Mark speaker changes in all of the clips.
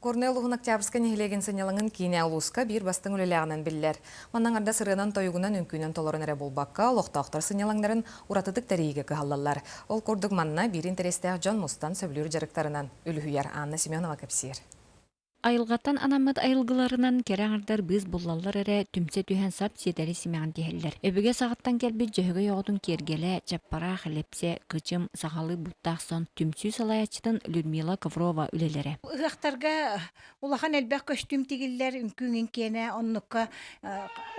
Speaker 1: Горнай улууһун Октябрьскай нэһилиэгин сынньалаҥын киинэ улууска биир бастыҥ үлэлээҕинэн биллэр. Манна аҥардас ырыанан-тойугунан, үҥкүүнэн толорон эрэ буолбакка, олохтоохтор сынньалаҥнарын уратытык тэрийиигэ кыһаллаллар. Ол курдук манна биир интэриэстээх дьон мустан сөбүлүүр дьарыктарынан үлүһүйэр. Анна Семенова кэпсиир.
Speaker 2: Айылҕаттан анаммыт айылгыларынан кэрэ аҥардар быыс буллаллар эрэ, түмсэ түһэн сап сиэтэри симэҕин тиһэллэр. Өбүгэ саҕаттан кэлбит Дьөһөгөй оҕотун киэргэлэ, чаппараах, лэпсэ, кычым, сахалыы буттаах сон, түмсүү салайааччытын Людмила Коврова үлэлэрэ.
Speaker 3: Ыһыахтарга улахан элбэх көстүүм тигиллэр, үҥкүү киэнэ оннукка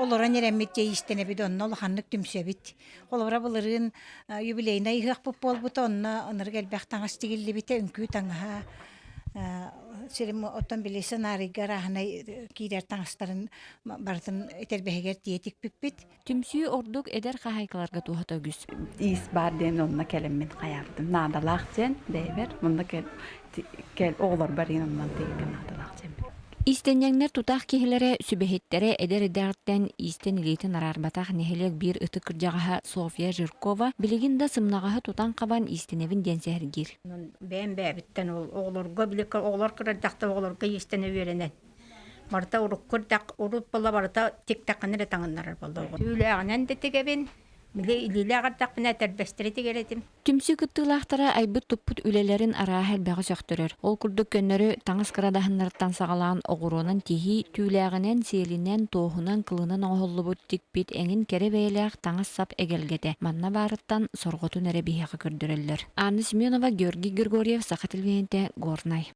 Speaker 3: олорон эрэммит дьэ иистэнэбит, онно улаханнык түмсэбит. Холобура былырыын юбилейнай ыһыахпыт буолбута, онно ынырык элбэх таҥас тигиллибитэ, үҥкүү таҥаһа, сирим оттон били сценарийга арааһынай киирэр таҥастарын барытын этэрбэһигэр тиийэ тикпиппит.
Speaker 2: Түмсүү ордук эдэр хаһаайкаларга туһата үгүс.
Speaker 4: Иис баар диэн онно кэлэммин хайаабытым. Наадалаах диэн бэйэбэр онно кэл, кэл оҕолорбор иин оннон тиийгэ наадалаах диэн.
Speaker 2: Иистэнньэҥнэр тутаах киһилэрэ, сүбэһиттэрэ эдэр эдэҕиттэн иистэн илиитин араарбатах нэһилиэк биир ытык кырдьаҕаһа Софья Жиркова билигин да сымнаҕаһы тутан-хабан иистэнэбин диэн сэһэргиир.
Speaker 5: Бэйэм бэйэбиттэн ол оҕолорго били оҕолор кырдьахта оҕолорго иистэнэ үөрэнэн барыта урукку урут буолла барыта тиктэххинэ эрэ таҥыннарар буолла түүлээҕинэн да тигэбин били илиилээх эрдэхпинэ этэрбэстэри тигэр этим.
Speaker 2: Түмсүү кыттыылаахтара айбыт-туппут үлэлэрин арааһа элбэҕи сөхтөрөр. Ол курдук көннөрү таҥас кырадаһыннарыттан саҕалаан оҕуруонан тиһии, түүлээҕинэн, сиэлинэн, туоһунан, кылынан оҥоһуллубут тикпит эҥин кэрэ бэйэлээх таҥас-сап эгэлгэтэ манна баарыттан сорҕотун эрэ биһиэхэ көрдөрөллөр. Анна Семенова, Георгий Григорьев, Саха телевидениетэ, Горнай.